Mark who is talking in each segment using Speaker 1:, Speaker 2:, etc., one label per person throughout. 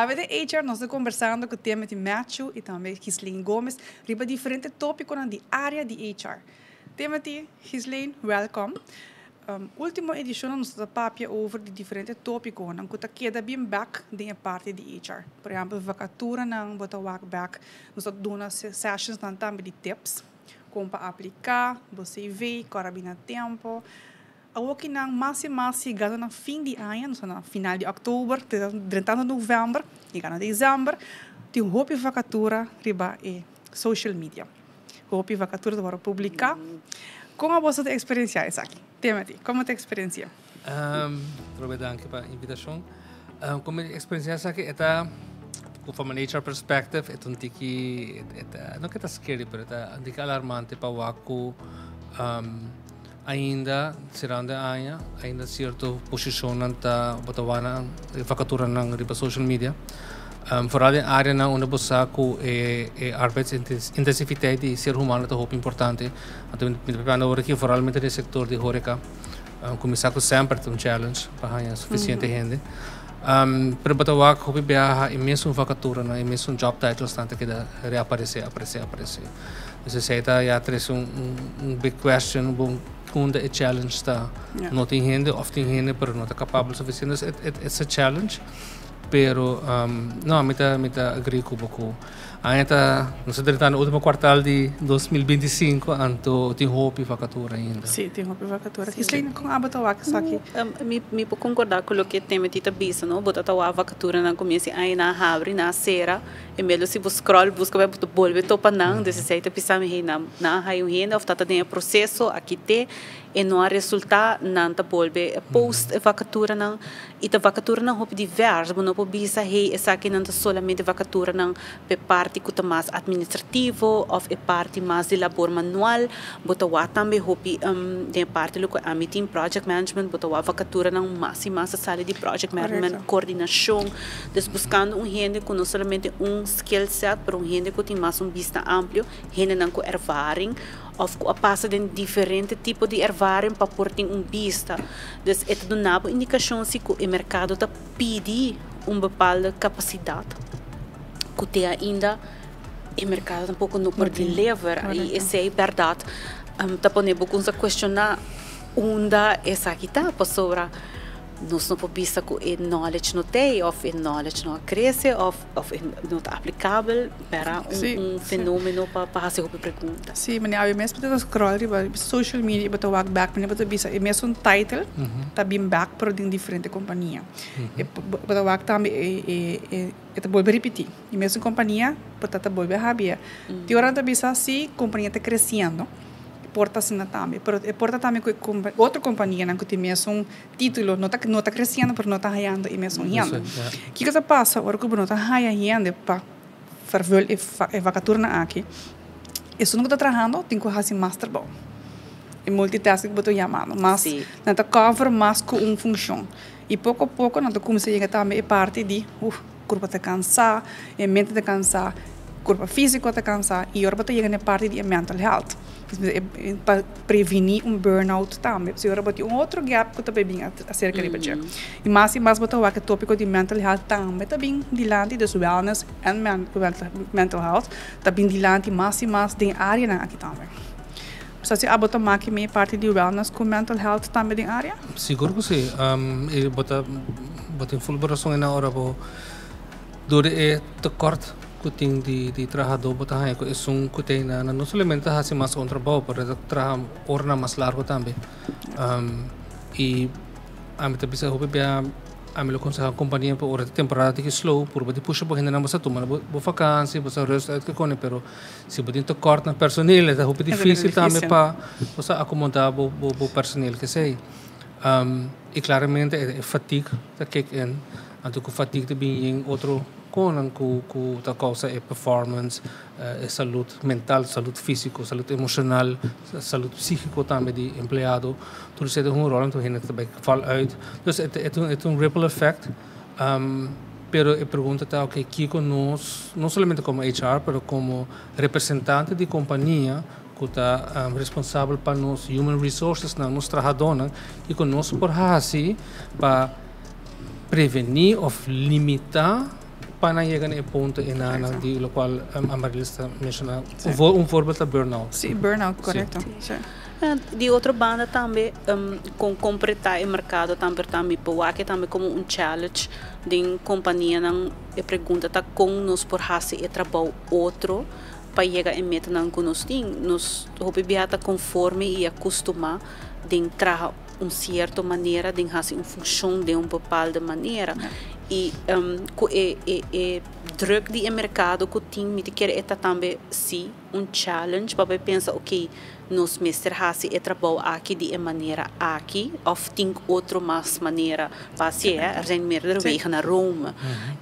Speaker 1: Awe den HR nos ta kombersando ku Timothy Matthew i tambe Ghislaine Gomez riba diferente tópikonan di área di HR. Timothy, Ghislaine, wèlkòm. Último edishonnan nos ta papia over di diferente tópikonan ku ta keda bien bèk den e parti di HR. Por ehèmpel, vakaturanan bo ta wak bèk. Nos ta duna sessionsnan tambe di tips kon pa apliká bo CV, kòrda bini na tempu. Awokinan mas i mas yegando na fin di aña, nos ta na final di òktober, te drentando novèmber, yegando desèmber, tin hopi vakatura riba e social media. Hopi vakatura ta wòrdu publiká. Kon aboso ta eksperensiá esaki? Timothy, kon bo ta eksperensiá?
Speaker 2: Prome danki pa invitashon. Kon mi eksperensiá esaki e ta ku from an HR perspective e ta un tiki e ta no ke ta scary pero e ta un tiki alarmante pa wak ku ainda serando e aña ainda sierto posishonnan ta bo ta wak nan e vakaturanan riba social media. Foral den areanan unda bo sa ku e e arbeidsintensiviteit di ser humano ta hopi importante. Anto mi ta papia awor aki foralmente den sektor di horeka. Kuminsá ku semper ta un challenge pa haña sufisiente hende. Pero bo ta wak hopi biaha e mesun vakaturanan, e mesun job titlesnan ta keda reaparesé, aparesé, aparesé. Dus esei ta ya trese un un big question bon unda e challenge ta. No tin hende òf tin hende pero no ta kapabel sufisiente. Dus it's a challenge. Pero no mi ta mi ta agree ku bo ku aña ta nos ta drentando ultimo kuartal di 2025 anto tin hopi vakatura ainda.
Speaker 1: Sí, tin hopi vakatura. Gislene, kon abo ta wak esaki?
Speaker 3: Mi mi por konkorda ku loke Timothy ta bisa no, bo ta ta wak vakaturanan kumiensa e aña nan a habri, nan a sera, en bes lo si bo scroll buska bo ta bolbe topa nan, dus esei ta bisa mi hey nan nan a haya un hende of ta ta den e proseso aki te e no a resulta, nan ta bolbe post e vakaturanan. I ta vakaturanan hopi divers, bo no por bisa hey esakinan ta solamente vakaturanan pa e parti ku ta mas administrativo òf e parti mas di labor manual, bo ta wak tambe hopi den e parti loke ami tin project management bo ta wak vakaturanan mas i mas ta sali di project management, kordinashon, dus buskando un hende ku no solamente un skill set pero un hende ku tin mas un bista amplio, hendenan ku ervaring. Of ku a pasa den diferente tipo di ervaring pa por tin un bista. Dus e ta duna bo indikashon si ku e merkado ta pidi un bepaalde kapasidat ku te ainda e merkado tampoko no por deliver. I esei bèrdat ta pone bo kumsa kuestioná unda esaki ta pasobra nos no por bisa ku e knowledge no t'ei òf e knowledge no a krese òf òf e no ta aplikabel. Bera un fenomeno pa hasi hopi pregunta.
Speaker 1: Sí, mane awe mes bo ta scroll riba social media y bo ta wak bek mane bo ta bisa e mesun title ta bin bek pero den diferente compania. Bo ta wak tambe e ta bolbe ripiti. E mesun compania bo ta ta bolbe habia. Tin ora nan ta bisa si compania ta creciendo por ta asina tambe pero e por ta tambe cu e otro companianan cu tin mesun titulo no ta no ta creciendo pero no ta hayando e mesun hende. Kico ta pasa ora cu bo no ta haya hende pa vervul e vacaturanan aki? Esun cu ta trahando tin cu haci mas trabou. E multitasking cu bo ta yamando mas nan ta cover mas cu un funcion y poco poco nan ta cuminsa yega tambe e parti di curpa ta cansa, e mente ta cansa, curpa fisico ta cansa y ora bo ta yega na e parti di e mental health. Pa preveni un burnout tambe. Pasobra ora bo tin un otro gap ku ta bai bin aserka riba dje. I mas i mas bo ta wak e topiko di mental health tambe ta bin dilanti, dus wellness en mental health ta bin dilanti mas i mas den areanan aki tambe. Sa si abo ta maki mi parti di wellness ku mental health tambe den area?
Speaker 2: Sigur ku si. I bo ta bo tin ful bo rason ena ora bo dor di e tekort ku tin di di trahadó bo ta haña ku esun ku ta einan no solamente ta hasi mas un trabou pero ta traha oranan mas largu tambe. I ami ta bisa hopi bia ami lo konsehá kompania pa ora di temporada ta ki slow purba di pusha bo hendenan bo sa tuma bo vakansi bo sa rust uit kikoni pero si bo tin tekort na personil e ta hopi difisil tambe pa bo sa akomodá bo bo personil kesei. I klaramente e fatigue ta kick in anto ku fatigue ta bin yen otro Konan ku ku ta kousa e performance, e salud mental, salud físiko, salud emoshonal, salud psíkiko tambe di empleado. Tur esei ta hunga un ròl anto hende ta bai val uit. Dus e ta e ta un ripple effect. Pero e pregunta ta oke kiko nos, no solamente komo HR pero komo representante di kompania ku ta responsabel pa nos human resourcesnan, nos trahadónan, kiko nos por hasi pa prevení òf limitá. Pa nan yega na e punto einan di lokual Amaryllis ta menshoná. Un voorbeeld ta burnout.
Speaker 1: Sí, burnout, korekto. Sí.
Speaker 3: Di otro banda tambe, kon kompletá e merkado tambe tambe por wak tambe komo un challenge den kompanianan. E pregunta ta kon nos por hasi e trabou otro pa yega e metanan ku nos tin. Nos hopi biaha ta konforme i akustumá den traha un sierto manera, den hasi un funshon den un bepaalde manera. I ku e druk di e merkado ku tin, mi ta kere e ta tambe sí un challenge pa pensa, ok, nos mester hasi e trabou aki di e manera aki òf tin otro mas manera pa hasi. Er zijn meerdere wegen naar Rome.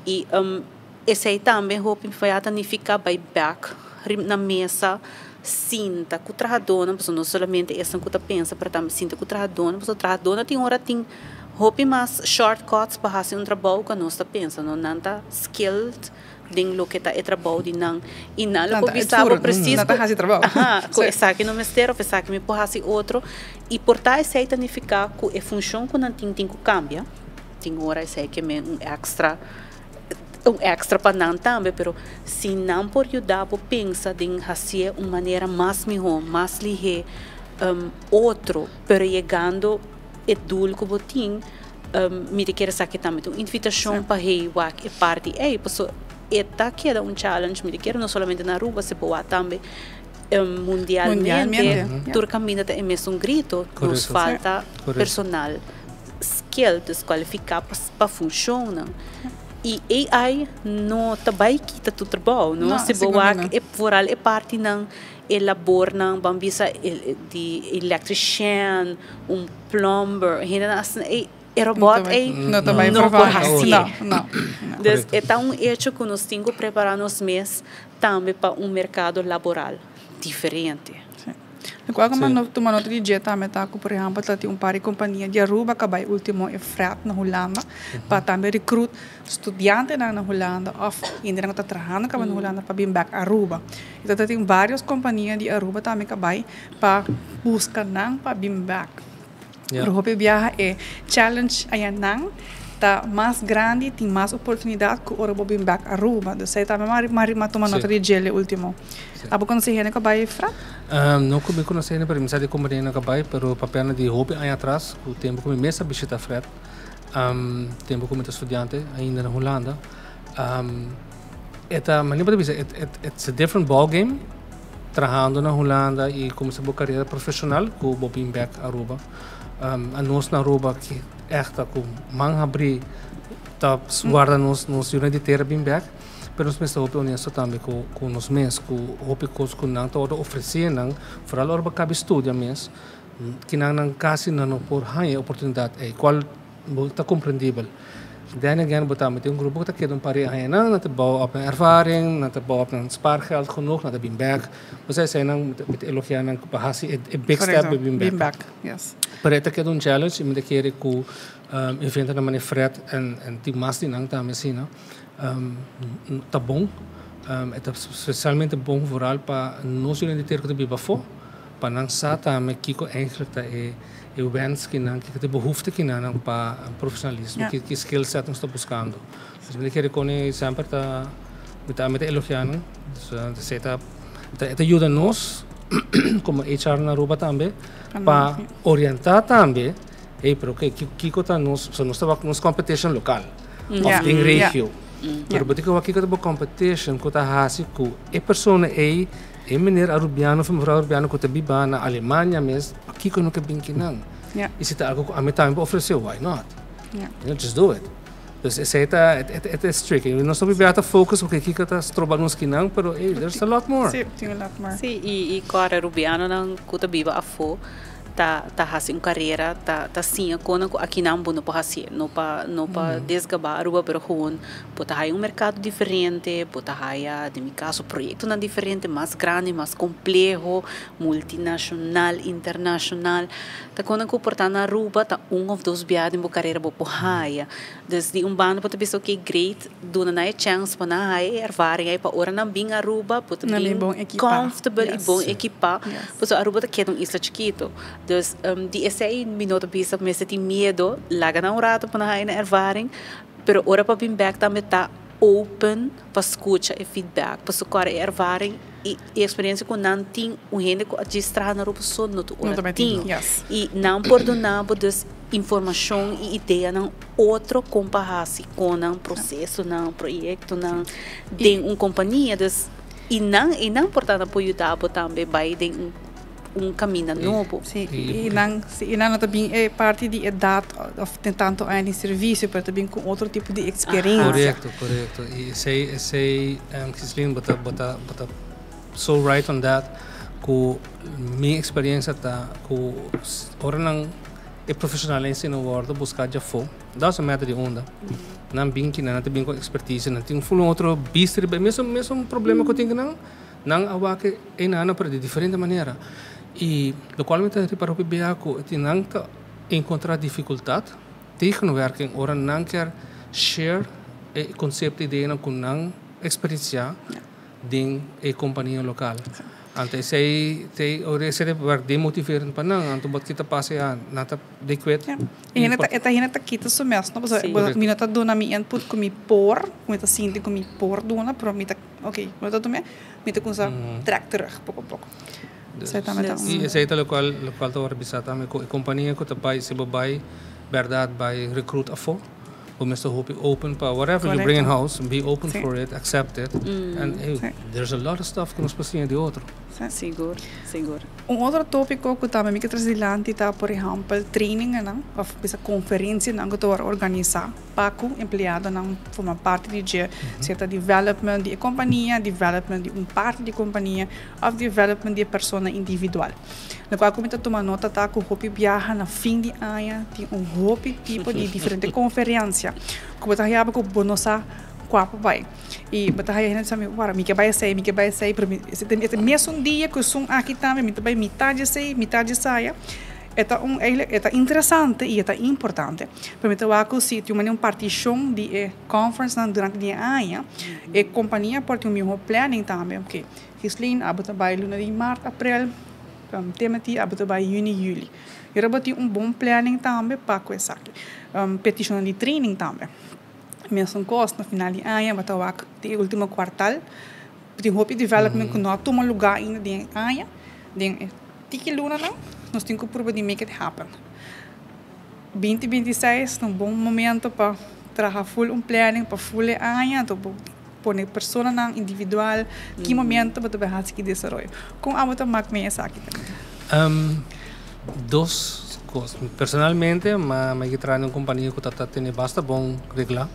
Speaker 3: I esei tambe hopi ta nifiká bai bèk na mesa, sinta ku trahadónan, pasobra no solamente esnan ku ta pensa, pero tambe sinta ku trahadónan, pasobra trahadónan tin ora tin hopi mas shortcuts pa hasi un trabou ku nos ta pensa, no? Nan ta skilled den loke ta e trabou di nan i nan lo por bisa bo presis
Speaker 1: nan ta hasi trabou.
Speaker 3: Aha, ku esaki no mester òf esaki mi por hasi otro. I por ta esei ta nifiká ku e funshon ku nan tin ku kambia. Tin ora esei ke men un extra pa nan tambe, pero si nan por yuda bo pensa den hasi un manera mas mihó, mas lihé, otro, pero yegando e doel ku bo tin, mi ta kere esaki tambe un invitashon pa hey, wak e parti ei, paso e ta keda un challenge, mi ta kere no solamente na Aruba, si bo tambe mundialmente,
Speaker 1: Mundialmente,
Speaker 3: tur kaminda ta e mesun grito, nos falta personal skilled, dus kualifiká pa funshoná. I AI no ta bai kita tur trabou, no?
Speaker 1: No,
Speaker 3: Si
Speaker 1: sigur
Speaker 3: bo wak
Speaker 1: no.
Speaker 3: e vooral e partinan e labornan, ban bisa di electrician, un plumber, hende asina, e robot ei
Speaker 1: no ta bai
Speaker 3: no por
Speaker 1: vervangen.
Speaker 3: hasi.
Speaker 1: No.
Speaker 3: Dus e ta un hecho ku nos tin ku prepará nos mes tambe pa un merkado laboral diferente.
Speaker 1: Sí. Kual ku no tuma nota di dje tambe ta ku, por ehèmpel, ta tin un par di kompania di Aruba ku a bai último e FRED na Hulanda pa tambe recruit studiantenan na Hulanda òf hendenan ku ta trahando kaba na Hulanda pa bin bèk Aruba. Anto tin vários kompania di Aruba tambe ku a bai pa buska nan pa bin bèk. Pero hopi biaha e challenge einan ta mas grandi, tin mas oportunidat ku ora bo bin bèk Aruba. Dus esei tambe m'a tuma nota di dje último. Abo konosé hende ku a bai FRED?
Speaker 2: No ku mi konosé, pero mi sa di kompania ku a bai, pero papiando di hopi aña atras, ku tempu ku mi mes a bishitá FRED, tempu ku mi ta studiante ainda na Hulanda. E ta, manera di bisa, it's a different ball game trahando na Hulanda i kuminsá bo karera profeshonal ku bo bin bèk Aruba. Anos na Aruba ku echt ku man habrí ta warda nos yunan di tera bin bèk, pero nos mester hopi honesto tambe ku nos mes, ku hopi kos ku nan ta ofresé nan, vooral ora bo kaba studia mes, ku nan kasi nan no por haña oportunidat ei, kual ta komprendibel. Then again, bo ta un grupo ku ta keda un par di aña, nan ta bouw op een ervaring, nan ta bouw op een spaargeld genoeg, nan ta bin bèk. Bo sa nan met elogiá nan pa hasi e big step bin bèk.
Speaker 1: Bin bèk, yes.
Speaker 2: Pero e ta keda un challenge i mi ta kere ku evento na manera FRED en tin mas di nan tambe asina, ta bon. Ta spesialmente bon vooral pa nos yunan di tera ku ta biba afó, pa nan sa tambe kiko eigenlijk ta e wens ku nan, kiko ta e behoefte ku nan pa profesionalismo, ki skill set nos ta buskando. Dus mi ta kere kone semper ta mi ta elogiá nan. Dus ta yuda nos komo HR na Aruba tambe pa orientá tambe, hey, pero okay, kiko ta nos, so nos ta nos competition lokal òf den regio. Pero bo tin ku kiko ta bo competition ku ta hasi ku e persona ei, e meneer arubiano òf mevrouw arubiano ku ta biba na Alemania mes, kiko no ke bin akinan? I si ta algu ku ami tambe ofresé, why not? Just do it. Dus esei ta e tricky. Nos no biba ta focus porque kiko ta stroba nos akinan, pero hey, there's a lot more.
Speaker 1: Sí, tin a lot more.
Speaker 3: Sí, i kòrda arubianonan ku ta biba afó ta hasi un karera, ta siña kon ku akinan bo no por hasi, no pa desgabá Aruba, pero gewoon bo ta haya un merkado diferente, bo ta haya, den mi kaso, proyektonan diferente, mas grandi, mas kompleho, multinashonal, internashonal. Ta kon ku por ta na Aruba ta un òf dos biaha den bo karera bo por haya. Dus di un banda bo ta bisa, ok, great, duna nan e chance pa nan haya ervaring ei pa ora nan bin Aruba, bo ta
Speaker 1: Nan
Speaker 3: bin
Speaker 1: bon ekipá.
Speaker 3: Comfortable i bon ekipá. Pasobra Aruba ta keda un isla chikitu. Dus di esei mi no ta bisa mester tin miedu, laga nan un ratu pa nan haya nan ervaring, pero ora pa bin bèk tambe ta Open pa scucha e feedback, pasobra e ervaring y e experiencia cu nan tin, un hende cu a djis traha na Aruba so no tur ora tin. Y nan por duna bo dus informacion y ideanan otro con pa haci con nan procesonan, proyectonan den un compania. Dus y nan y nan por ta nan por yuda bo tambe bay den un un caminda nobo.
Speaker 1: Sí, y nan, sí, y nan no ta bin e parti di edad of tin tanto aña di servicio, pero ta bin cu otro tipo di experiencia.
Speaker 2: Correcto, correcto. Y esey, esey, Gislin, bo ta, bo ta, bo ta so right on that, cu mi experiencia ta cu ora nan e profesional ey no wordo busca djafo, doesn't matter di unda, nan bin ki nan, nan ta bin cu expertise, nan tin full un otro bista riba e mesun, mesun problema cu tin cu nan. Nan a wak e nana pero di diferente manera y locual mi ta ripara hopi bia cu tin nan ta encontra dificultad tegenwerking ora nan kier share e concepto y ideanan cu nan experiencia den e compania local. Anto esey te ora esey ta werk demotiverend pa nan anto bo kita pasa ya nan ta they quit.
Speaker 1: E hende ta e ta hende ta kita su mes no pasobra mi no ta duna mi input cu mi por cu mi ta sinti cu mi por duna pero mi ta Ok, bo ta tuma, mi ta cuminsa trek terug poco poco. Esey tambe ta un.
Speaker 2: Y esey ta locual locual ta worde bisa tambe cu e compania cu ta bay si bo bay berdad bay recruit afo bo mester hopi open pa whatever you bring in house be open for it accept it and hey there's a lot of stuff cu nos por siña di otro.
Speaker 3: Sigur, sigur.
Speaker 1: Un otro topico cu tambe mi ke trece dilanti ta por ehempel trainingennan of bisa conferencianan cu ta worde organisa. Pa ku empleadonan forma parti di dje, sea ta development di e kompania, development di un parti di e kompania òf development di e persona individual. Lokual ku mi ta tuma nota ta ku hopi biaha na fin di aña tin un hopi tipo di diferente konferensia ku bo ta haya ku bo no sa kua pa bai. I bo ta haya hende ta bisa mi, wara mi ke bai esei, mi ke bai esei, pero mi e ta mesun dia ku esun aki tambe mi ta bai mitad di esei, mitad di esaya. E ta un eigenlijk e ta interesante y e ta importante. Pero mi ta wak cu si tin un manera un particion di e conferencenan durante di e aña, e compania por tin un miho planning tambe. Ok, Gislin abo ta bay luna di maart, april, Timothy abo ta bay juni, juli. Y ora bo tin un bon planning tambe pa cu esaki. Peticionnan di training tambe. Mesun cos na final di aña bo ta wak di e ultimo kwartal tin hopi development cu no a tuma lugar ainda den e aña, den e Tiki lunanan nos tin ku purba di make it happen. 2026 ta un bon momento pa traha full un planning pa full e aña, anto bo pone personanan individual ki momento bo ta bai hasi ki desaroyo. Kon abo ta mak mee esaki tambe?
Speaker 2: Dos kos. Personalmente mi a traha den un kompania ku ta tene basta bon reglá.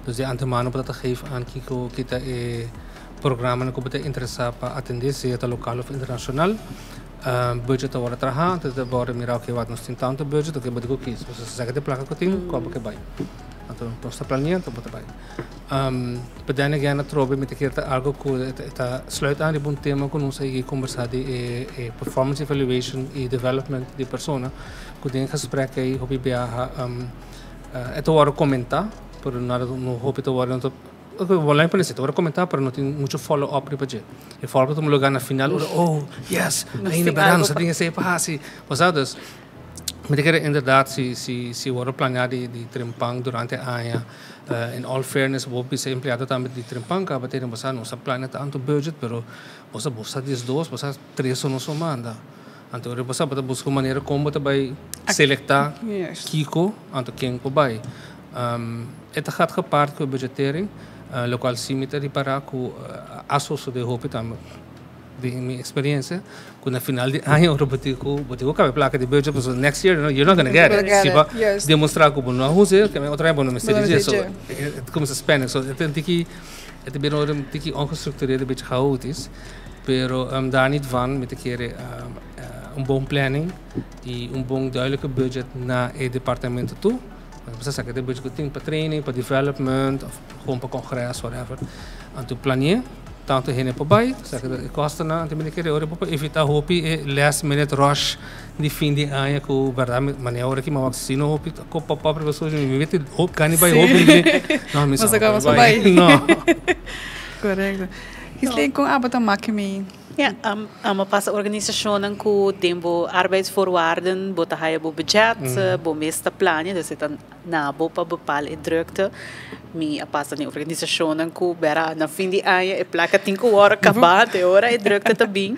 Speaker 2: Dus di antemano bo ta geef aan kiko ki ta e Programanan ku bo ta interesá pa atendé, sea ta lokal òf internashonal. Budget ta wòrdu trahá, anto ta wòrdu mirá oke wak nos tin tantu budget, oke bo di ku kis. Bo sa saka di plaka ku tin, kua bo ke bai. Anto nos ta planea, anto bo ta bai. But then again atrobe mi ta kere ta algu ku ta sluit aan riba un tema ku nos a yega kombersá di e performance evaluation i development di persona, ku den e gesprek ei hopi biaha e ta wòrdu komentá, pero no hopi ta wòrdu. Bo pa nesita ora komentá pero no tin mucho follow up riba dje. E follow up ta tuma lugar na final ora oh yes ainda berdad nos a tin esei pa hasi. Bo sa dus mi ta kere inderdaad si si si wòrdu planeá di di trempan durante aña in all fairness bo bisa e empleado tambe di trempan kaba tene bo sa nos a planea tantu budget pero bo sa bo sa diesdos bo sa tres nos a manda. Anto ora bo sa bo ta buska un manera kon bo ta bai selektá kiko anto ken por bai. E ta gaat gepaard ku e budgetering, lokual si mi ta ripará ku a sosodé hopi tambe den mi eksperensia, ku na final di aña ora bo tin ku bo tin ku kaba e plaka di budget pasobra next year you're not gonna get it. Si bo demostrá ku bo no a usa e, otro aña bo no mester di dje. So e ta kuminsá spending. So e ta un tiki e ta bira un tiki ongestructureerd, un bichi chaotisch. Pero daar niet van, mi ta kere un bon planning y un bon duidelijke budget na e departamento toe. Bo sa saka e budget ku tin pa training, pa development of gewoon pa congres, whatever. Anto planea tantu hende por bai, saka e kostonan. Anto mi ta kere ora bo por evita hopi e last minute rush di fin di aña ku berdad manera ora ki mi a wak si no hopi ta pop up riba social media mi mete hopi gana di bai hopi no mi sa no por bai no.
Speaker 1: Korekto. Gisley, kon abo ta maki mi?
Speaker 3: Ja, ami a pasa organisashon ku tin bo arbeidsvoorwaarden, bo ta haya bo budget, bo mes ta plania, dus ta na bo pa bepaal e drukte. Mi a pasa den organisashon ku bera na fin di aña e plaka tin ku wordo kaba, te ora e drukte ta bin.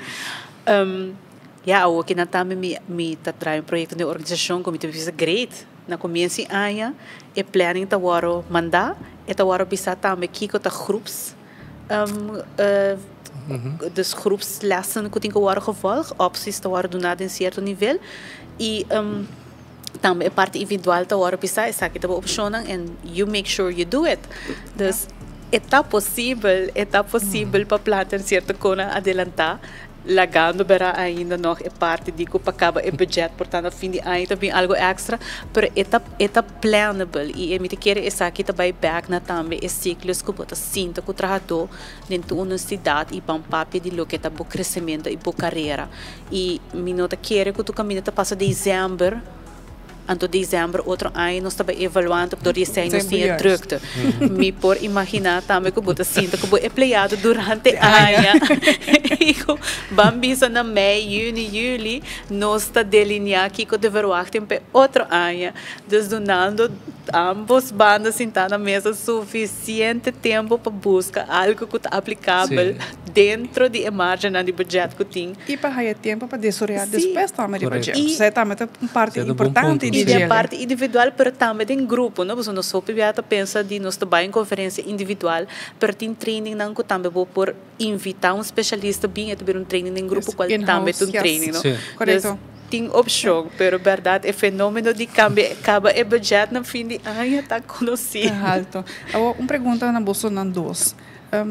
Speaker 3: Ja, aki na tambe mi ta traha un proyekto di organisashon ku mi ta bisa great. Na komienso di aña e planning ta wordo mandá, e ta wordo bisa tambe kiko ta groeps dus groepslessen ku tin ku worden gevolgd, opties ta worden duná den sierto nivel i tambe e parti individual ta worden bisa esaki ta bo opshonnan and you make sure you do it. Dus e ta posibel pa planta sierto kos adelantá, lagando bera ainda nog e parti di ku pa kaba e budget, por tanto fin di aña tambe algo extra, pero e ta plannable i mi ta kere esaki ta bai back na tambe e cyclus ku bo ta sinta ku trahadó den honestidad i ban papia di loke ta bo kresementu i bo karera. I mi no ta kere ku tur kaminda ta pasa desèmber, anto desèmber otro aña nos ta evaluando door di esei nos tin e drukte. Mi por imaginá tambe ku bo ta sinta ku bo empleado durante aña i ku ban bisa na mei, yüni, yüli nos ta delineá kiko de verwachting pa otro aña. Dus dunando ambos banda sintá na mesa sufisiente tempu pa buska algo ku ta aplikabel dentro di e margen di budget ku tin.
Speaker 1: I pa haya tempu pa desaroyá despues tambe di budget. Esei tambe ta un parti
Speaker 2: Esei ta un bon
Speaker 1: importante
Speaker 2: punto,
Speaker 1: di
Speaker 3: I di
Speaker 1: dje.
Speaker 3: Parti individual, pero tambe den grupo, no? Pasobra nos hopi ta pensa di nos ta bai un konferensia individual, pero tin training nan ku tambe bo por invitá un spesialista bin i tambe un training den grupo, kual
Speaker 1: In-house,
Speaker 3: tambe un training, no?
Speaker 1: Korekto.
Speaker 3: Dus tin opshon, pero berdat e fenómeno di kambia kaba e budget na fin di aña ta konosí.
Speaker 1: Ta alto. Awor, un pregunta na boso nan dos.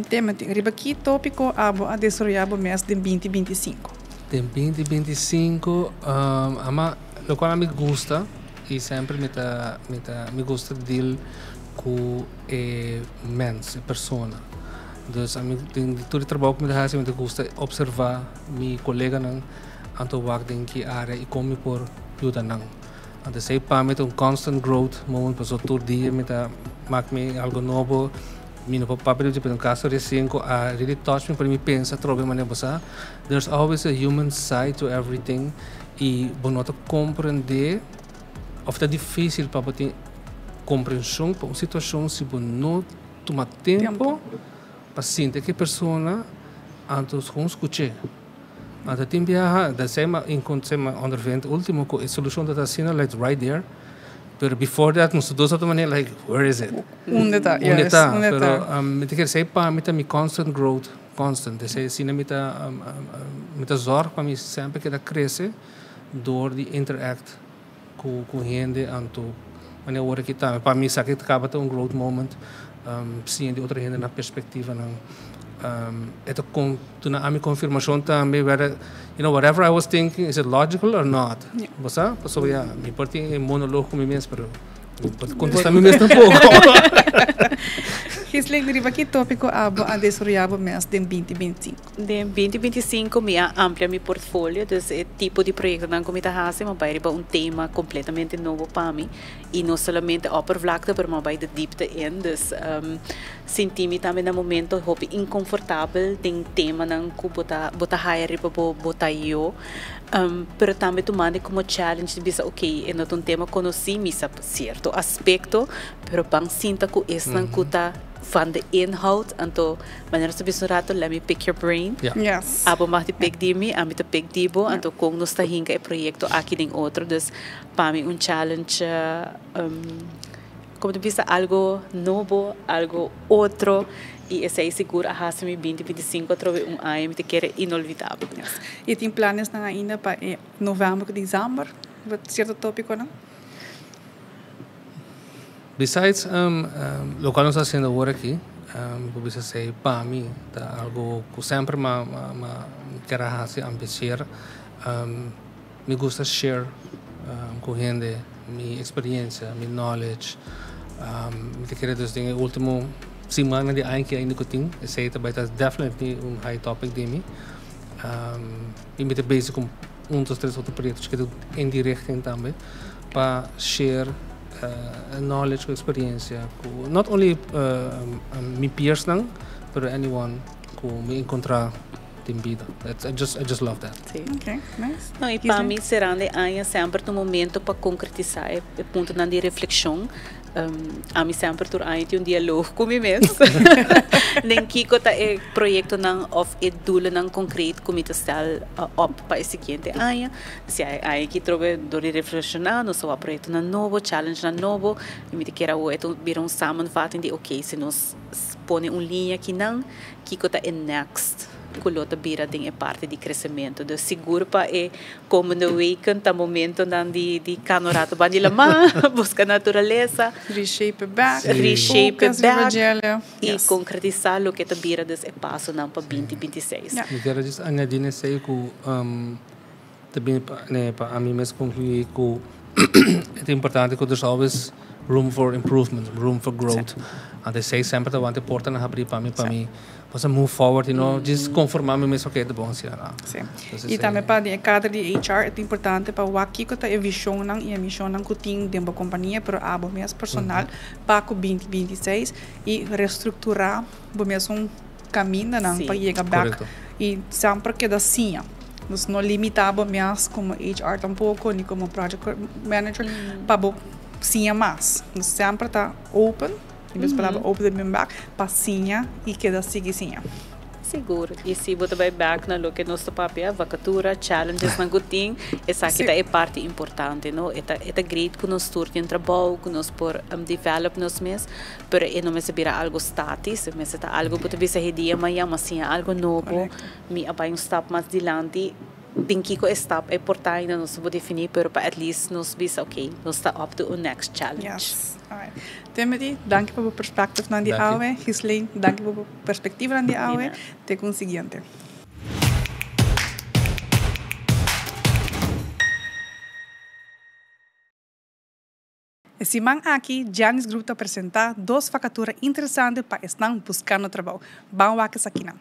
Speaker 1: Tema tin riba ki tópiko abo a desaroyá bo mes den 2025?
Speaker 2: Den 2025, ama, lo kual mi gusta i semper mi gusta deal ku e mens, e persona. Dus ami den tur trabou ku mi ta hasi, mi gusta observá mi koleganan, anto wak den ki área i kon mi por yuda nan. Anto esei pa mi ta un constant growth moment, paso tur dia mi ta mak mi algo nobo. Mi no por papia di un kaso resien ku a really touch me, pa mi pensa trobe manera bo sa. There's always a human side to everything i bo no ta komprendé òf ta difísil pa bo tin komprenshon pa un situashon si bo no tuma tempu pa sinti ku e persona, anto gewoon skuch'é. Anto tin biaha, dat esei mi a mi a ondervind último ku e solushon ta asina like right there. Pero before that, nos dos otro manera like, where is it?
Speaker 1: Unda ta?
Speaker 2: Unda
Speaker 1: Yes,
Speaker 2: ta?
Speaker 1: unda
Speaker 2: Pero
Speaker 1: ta?
Speaker 2: Mi ta kere esei pa mi ta mi constant growth, constant. Esei asina mi ta zorg pa mi semper keda krese door di interact ku hende, anto manera ora ku ta pa mi sa ku kaba ta un growth moment, siña di otro hende na perspektiva nan, e ta kon duna ami konfirmashon tambe whether whatever I was thinking, is it logical or not? Bo sa, pasobra ya mi por tin e monologo ku mi mes, pero mi por kontestá mi mes tampoko.
Speaker 1: Gisling, riba ki tópiko abo a desaroyá bo mes den 2025?
Speaker 3: Den 2025 mi a amplia mi portfolio, dus e tipo di proyektonan ku mi ta hasi, m'a bai riba un tema kompletamente nobo pa mi i no solamente oppervlakte, pero m'a bai de diepte in. Dus sinti mi tambe na momento hopi inkonfortabel den temanan ku bo ta haya riba bo bo ta yo. Pero tambe tumando komo challenge di bisa, ok, e no ta un tema konosí, mi sa sierto aspekto, pero ban sinta ku esnan ku ta van de inhoud, anto manera nos ta bisa un rato, let me pick your brain. Abo mag di pick di mi, ami ta pick di bo, anto kon nos ta hinka e proyekto aki den otro. Dus pa mi un challenge, komo ta bisa, algo nobo, algo otro, i esei sigur a hasi mi 2025 atrobe un aña mi ta kere inolvidabel.
Speaker 1: Yes. I tin planes nan ainda pa novèmber ku desèmber? Sierto tópikonan?
Speaker 2: Besides loke nos ta hasiendo awor aki, bo bisa esei pa mi ta algo ku semper m'a ke hasi ambisier. Mi gusta share ku hende mi eksperensia, mi knowledge. Mi ta kere dus den e último siman di aña ku ainda ku tin, esei ta bai ta definitely un high topic di mi. I mi ta bezig ku un, dos, tres otro proyekto chikitu in die richting tambe pa share knowledge ku eksperensia ku not only mi peers nan, pero anyone ku mi enkontrá. den bida. I just I just love that.
Speaker 3: Si.
Speaker 1: Ok, nice.
Speaker 3: No, i pa mi serando e aña semper ta un momento pa konkretisá e puntonan di reflekshon. Ami semper tur aña tin un dialogo ku mi mes den kiko ta e proyektonan òf e doelennan konkret ku mi ta stel op pa e siguiente aña. Si e aña aki trobe dor di reflekshoná nos ta wak proyektonan nobo, challengenan nobo i mi ta kere awor e ta bira un samenvatting di oke si nos pone un liña akinan kiko ta e next ku lo ta bira den e parti di kresementu. Dus sigur pa e komende weken ta momentonan di di kano rato ban di lamá, buska naturalesa,
Speaker 1: Reshape bek,
Speaker 3: reshape
Speaker 1: focus riba
Speaker 3: bek
Speaker 1: djele.
Speaker 3: i
Speaker 1: Yes.
Speaker 3: konkretisá loke ta bira dus e pasonan pa binti 26.
Speaker 1: Ja.
Speaker 2: Mi kier a djis añadí na esei ku ta bini pa pa ami mes konkluí ku e ta importante ku there's always room for improvement, room for growth. Anto esei semper ta wanta e portanan habrí pa mi pa mi por move forward y no djis konformá mi mes oke ta bon asina no.
Speaker 1: Sí. I tambe pa den e kader di HR e ta importante pa wak kiko ta e vishonnan i e mishonnan ku tin den bo kompania pero abo mes personal pa ku 2026 i restrukturá bo mesun kamindanan pa yega bek i semper keda siña. Nos no limitá bo mes komo HR tampoko ni komo project manager pa bo siña mas. Nos semper ta open, en bes palabra open ta bin bek, pa siña i keda sigui siña.
Speaker 3: Sigur. I si bo ta bai bek na loke nos ta papia, vakatura, challengesnan ku tin, esaki ta e parti importante, no? E ta e ta great ku nos tur tin trabou, ku nos por develop nos mes, Pero e no mester bira algo statis, e mester ta algo ku ta bisa he dia maña mi a siña algo nobo, mi a bai un stap mas dilanti. Den kiko e stap ei por ta ainda nos no por definí, pero pa at least nos bisa ok, nos ta up to un next challenge.
Speaker 1: Yes. Alright. Timothy, danki pa bo perspectivenan di awe. Ghislaine, danki pa bo perspectivenan di awe. Te ku un siguiente. E siman aki Giannis Group ta presenta dos vakatura interesante pa esnan buskando trabou. Ban wak esakinan.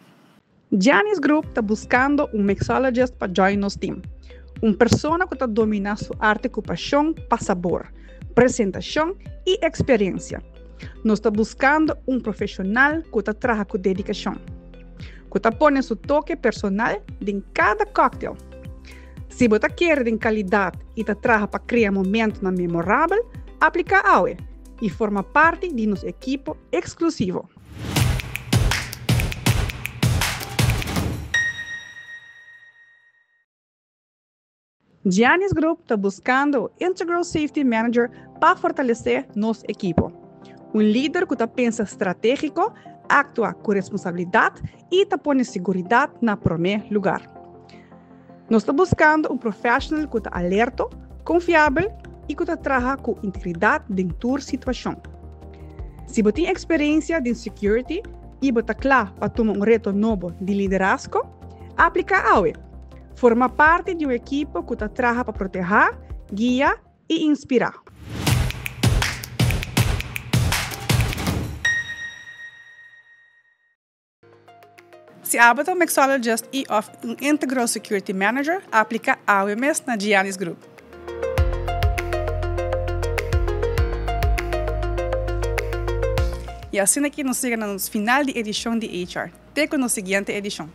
Speaker 1: Giannis Group ta buskando un mixologist pa join nos team. Un persona ku ta domina su arte ku pashon pa sabor, presentashon i eksperensia. Nos ta buskando un profeshonal ku ta traha ku dedikashon, ku ta pone su toke personal den kada cocktail. Si bo ta kere den kalidat i ta traha pa krea momentonan memorabel, apliká awe i forma parti di nos ekipo eksklusivo. Giannis Group ta buskando un Integral Safety Manager pa fortalesé nos ekipo. Un lider ku ta pensa stratégiko, aktua ku responsabilidat i ta pone siguridat na promé lugar. Nos ta buskando un professional ku ta alerto, konfiabel i ku ta traha ku integridat den tur situashon. Si bo tin eksperensia den security i bo ta kla pa tuma un reto nobo di liderazgo, apliká awe! Forma parti di un ekipo ku ta traha pa protehá, guia i inspirá. Si abo ta un mixologist y of un Integral Security Manager, aplica awe mes na Giannis Group. Y asina aki nos yega na nos final di edicion di HR. Te cu nos siguiente edicion.